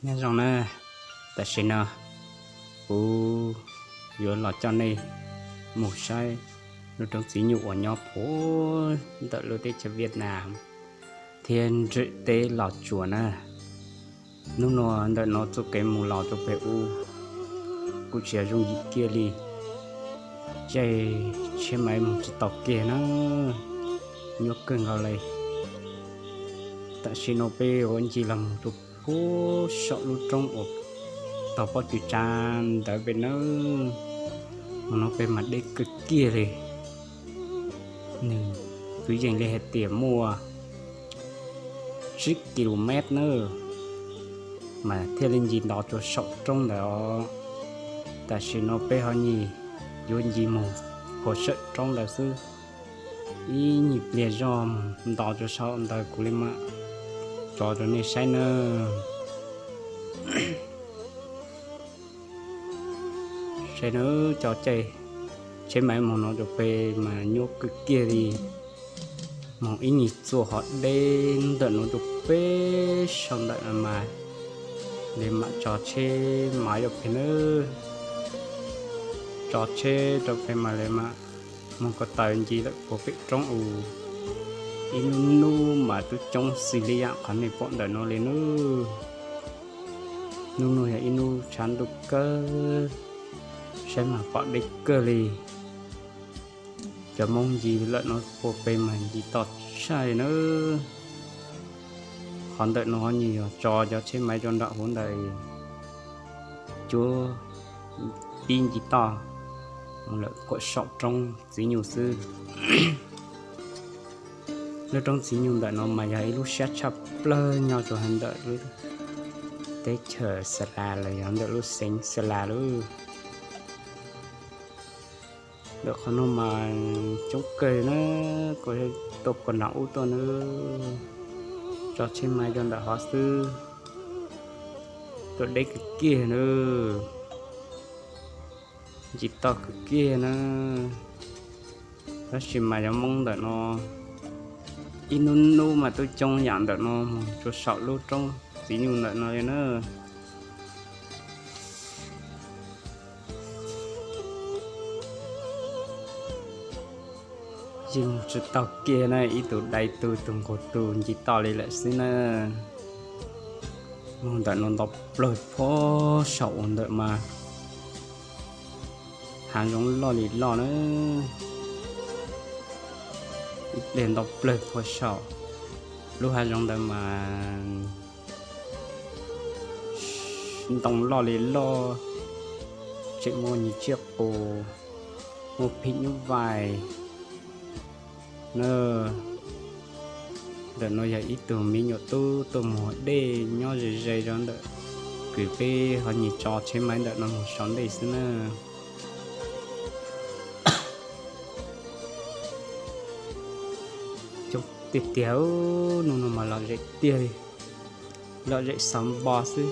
Nyob zoo na, tam sim no kuv yuav los coj nej mus saib lub roob txiv nyuj uas nyob puag ntawm lub teb chaws Viaj Nam thiab ntswm teb Los Tsuas na. Hnub no ntawm no txoj kev mus los rau pem ub kuj tsis zoo yim kiag li, caij tsheb maiv mus tsis tau kiag na, nyuaj kawg nkaus li. Tam sim no peb ua ncig los mus rau puag saum lub roob uas tog pob kws tsa ntawd pem nawb. Mus no pem mas deb kawg kiag li, nws kwv yees li hais tias muaj tsib ki lu mev nawb, mas thiaj li ncig nto rau saum roob ntawd os. Tam sim no peb ho nyis yuav ncig mus puag saum roob ntawd xwb. Ib nyuag pliag zoj mus nto rau saum ntawd kuv li mam tso rau nej saib nawb. Saib nawb, cov caij tsheb maiv mus no rau pem mas nyuaj kawg kiag li. Mus ib nyuag txuas ho deb ntawm no rau pem saum ntawm no mas li mam tso tsheb maiv rau pem nawb. Tso tsheb rau pem mas li mam mus ko taw ncig lawm puag pem roob u. Ib hnub hnub mas twb coob xws li yam qhov nej pom ntawm no li nawb. Hnub no yog ib hnub tshav ntuj kawg, saib mas pom deb kawg li. Cov Hmoob ncig lawm no puag pem mas ncig toj tshaj nawb. Qhov ntawm no ho nyuag yog tso cov tsheb maiv rau nram hauv ntawd, cuab pib ncig toj mus lawm puag saum roob txiv nyuj xwb. Lub roob txiv nyuj ntawm no mas yog ib lub siab tshaj plawg nyob rau hauv ntawm lub teb chaws Xas Las los yog ntawm lub xeev Xas Las lawm. Ntawm qhov no mas coob kawg na, kuv tuaj puag nram ub tuaj na, tso tsheb maiv rau ntawm hov xwb, tuaj deb kawg kiag na, ncig toj kawg kiag na. Tab sis mas cov Hmoob ntawm no ib hnub hnub mas twb coob yam ntawm no mus rau saum lub roob txiv nyuj ntawm no li na. Yeej mus tsis tau kiag na, ib tug dai tug, ib tug nqug tug ncig toj li lawm xwb na. Mus ntawm no nto plawg puag saum ub ntawm mas hav zoov loj li loj na. Ib pliag nto plawg puag saum lub hav zoov ntawd mas ntoo loj li loj, tseem muaj nyuag tsiaj qus, muaj phim nyuj vais na. Ntawm no yog ib tug me nyuam tub tuaj mus dej nyob ze ze rau ntawm, kwv peb ho nyuag tso tsheb maiv ntawm no mus sau ntej xwb na. Coob tiag tiag, hnub no mas lom zem tiag li, lom zem xav npo xwb.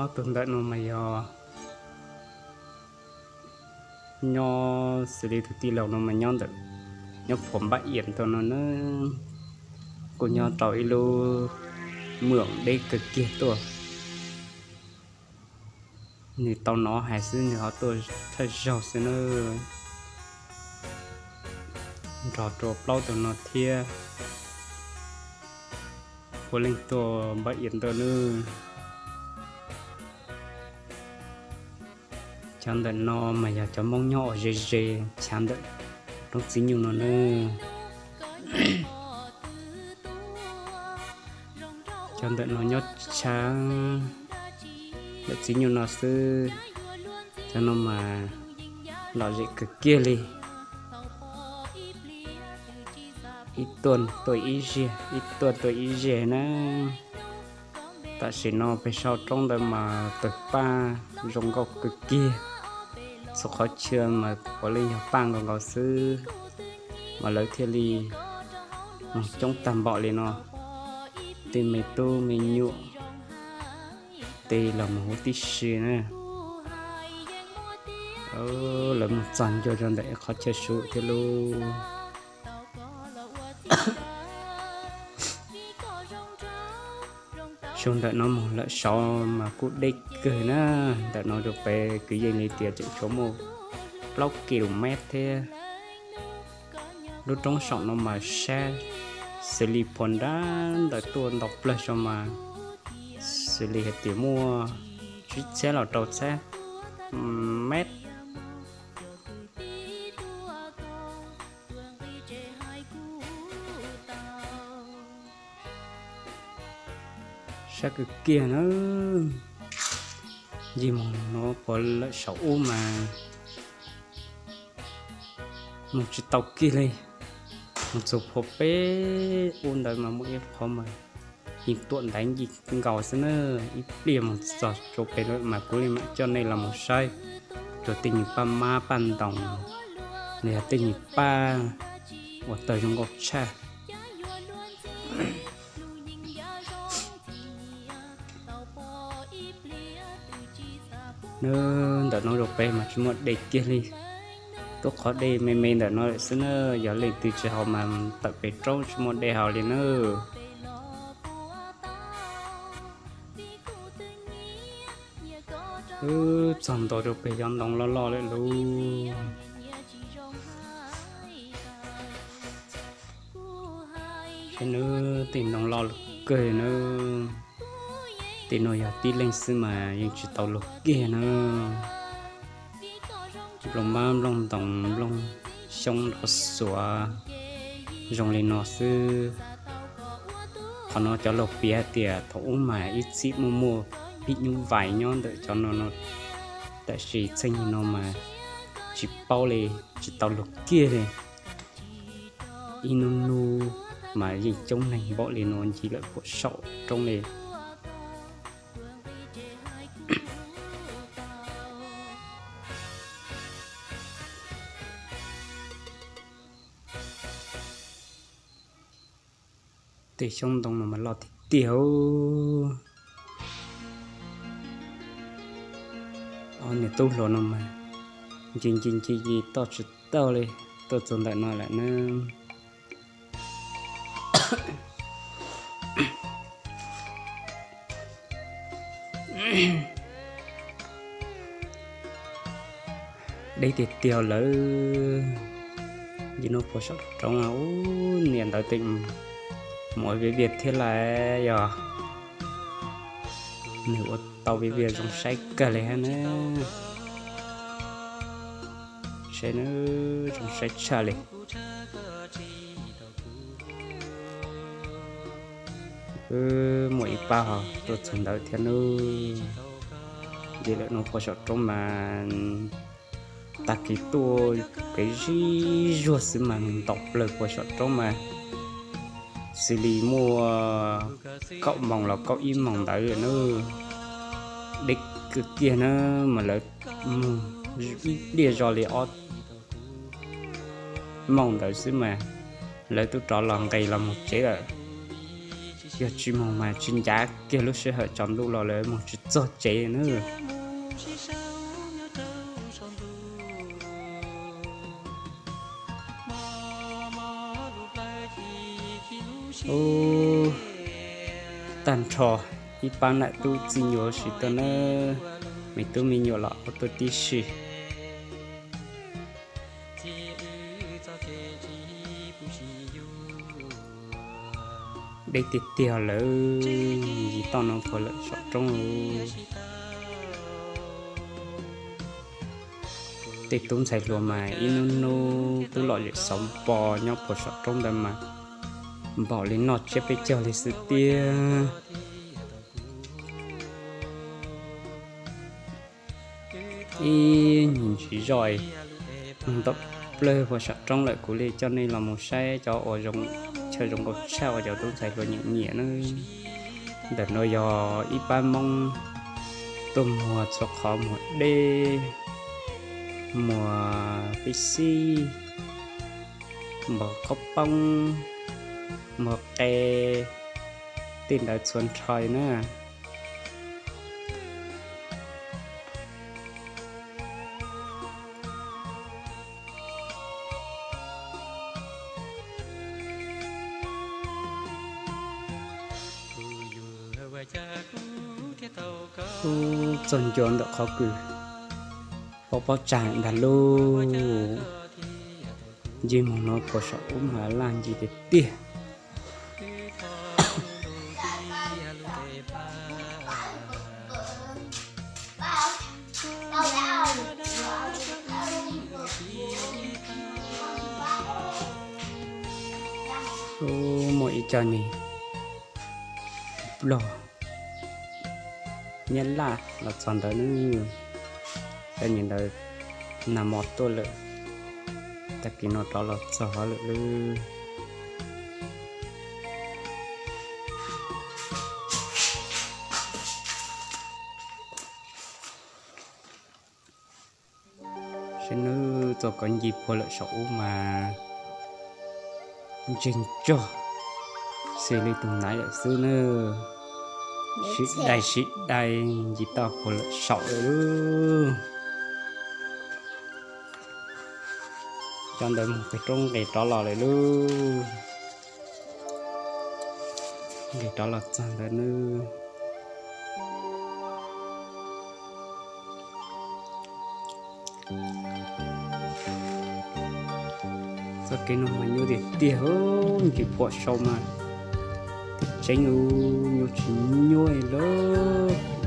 Ob tug ntawm no mas yog nyob xws li tus tij laug no mas nyob ntawm, nyob puag npab iam ntawm no na, kuj nyob rau ib lub mws deb kawg kiag tuaj. Nws tau nov hais xwb nws ho tuaj thawj zaug xwb na. Nrog rau plaub tug no thiab, puav leej tuaj npab iam ntawm no. Cov ntawm no mas yog cov Hmoob nyob ua ze ze chav ntawm roob txiv nyuj no na. Cov ntawm no nyob chav ntawm txiv nyuj no xwb. Cov no mas lom zem kawg kiag li. Ib tuaj tuaj ib zaug, ib tuaj tuaj ib zaug na. Tam sim no pem saum roob ntawd mas tawg paj zoo nkauj kawg kiag. Txhua qhov chaw mas puav leej yog paj nkaus nkaus xwb, mas lawv thiaj li mus coob tag npaum li no. Tej me tub me nyuam tej los mus huv tib si na. Lawv mus txog ncua rau ntawm qhov chaw sub thiab lauj. Tsuas ntawm no mus lawm saud mas kuj deb kawg na. Ntawm no rau pem kwv yees li tias tseem tshuav muaj plaub ki lus mev thiab. Lub roob saum no mas sab xws li phua nrab ntawm tuaj nto plawg saud mas xws li hais tias muaj tsib txhiab los rau txhiab mev. Sab kawg kiag na. Ncig mus no puag lawm saum ub mas mus tsis tau kiag li. Mus txog puag pem ub ntawd mas muaj ib qho mas yeej tuam ntaiv ncig nkaus xwb na. Ib pliag mus txog rau pem lawm mas kuv li mam coj nej los mus saib rau tej nyuag paj mab paj ntoos, los yog tej nyuag paj uas tawg zoo nkauj tshaj. Nws ntawm no rau pem mas tsis muaj dej kiag li. Tuaj qhov dej me me ntawm no lawm xwb na. Yog leej twg tsis haus mas tawm pem roob tsis muaj dej haus li na. Wb txog ntua rau pem cov ntoo loj loj lawm lauj. Saib nws tej ntoo loj kawg na. Tej no yog tib leeg xwb mas yeej tsis tau luag kiag na. Nplooj mab nplooj ntoos nplooj xyoob nrov xuav zoo li no xwb. Qhov no cov laus piav tias thaum ub mas ib txhij muaj muaj phim nyuj vais nyob ntawm cov no no, tab sis txheej no mas tsis paub li, tsis tau luag kiag li. Ib hnub hnub mas yeej coob neeg npaum li no ncig lawm puag saum roob li. Tej xyoob ntoo no mas loj tiag tiag. Ob niag tub hluas no mas ncig ncig ncig ncig toj tsis tau li, tuaj txog ntawm no lawm na. Deb tiag tiag lawm. Ncig no puag saum roob ub, niam ntawd tej mus ua viav vias thiab lawm yog. Nws ua tau viav vias zoo saib kawg li hab na. Saib na, zoo saib tshaj li. Wb muaj ib pab ho tuaj txog ntawd thiab nawb. Ces lawm no puag saum roob mas tag kis tuaj kev zig zuag xwb mas ntaus plawg puag saum roob mas xws li muaj kaum moos los kaum ib moos ntawd na. Deb kawg kiag na, mas lawv mus ib pliag zog li ob moos ntawd xwb mas lawv twb rov los nqis los mus tsev lawm. Yog tsis moog mas tsis ncav kiag lub sij hawm tsaus ntuj los lawv mus tsis txog tsev na. Ub, tag nrho ib pab nam tub txij nyuam sim tuaj nawb, me tub me nyuam los ua tuaj tib si. Deb tiag tiag lawm, yim toj no puag lawm saum roob. Tej tub ntxhais hluas mas ib hnub hnub twb lom zem xauv npo nyob puag saum roob ntawd mas npaum li noj tsiab peb caug li xwb tiag. Ib ntsis zoj, moog ntaus plawg puag saum roob lawm kuv li coj nej los mus saib cov uas zoo, chaw zoo nkauj tshaj uas cov tub ntxhais hluas nyiam nyiam na. Ntawm no yog ib pab Moob tuaj muag txhua qhov, muag dej, muag pib xib, muag qaub poob, muag qe, tej ntawd txhua nrho na. Ub, txog ncua ntawm qhov kws pob pob tsag ntag lauj. Ncig moog no puag saum ub mas laj ncig tiag tiag. Ub, muaj ib co niag loj nyab laj los txog ntawd nawb. Cov niag ntawd nag hmo tuaj lawm, tag kis no rov los txog lawm lauj. Saib nawb, txoj ko ncig puag lawm saum ub mas ntseg ntsog xws li tus naiv lawm xwb nawb. Sib dai sib dai ncig toj puag lawm saum lawm lauj. Cov ntawd mus pem roob nqis rov los lawm lauj. Nqis rov los txog ntawd nawb. Txoj kev no mas nyuaj tiag tiag, ncig puag saum mas tseeb nyuaj tsis nyuaj li lauj.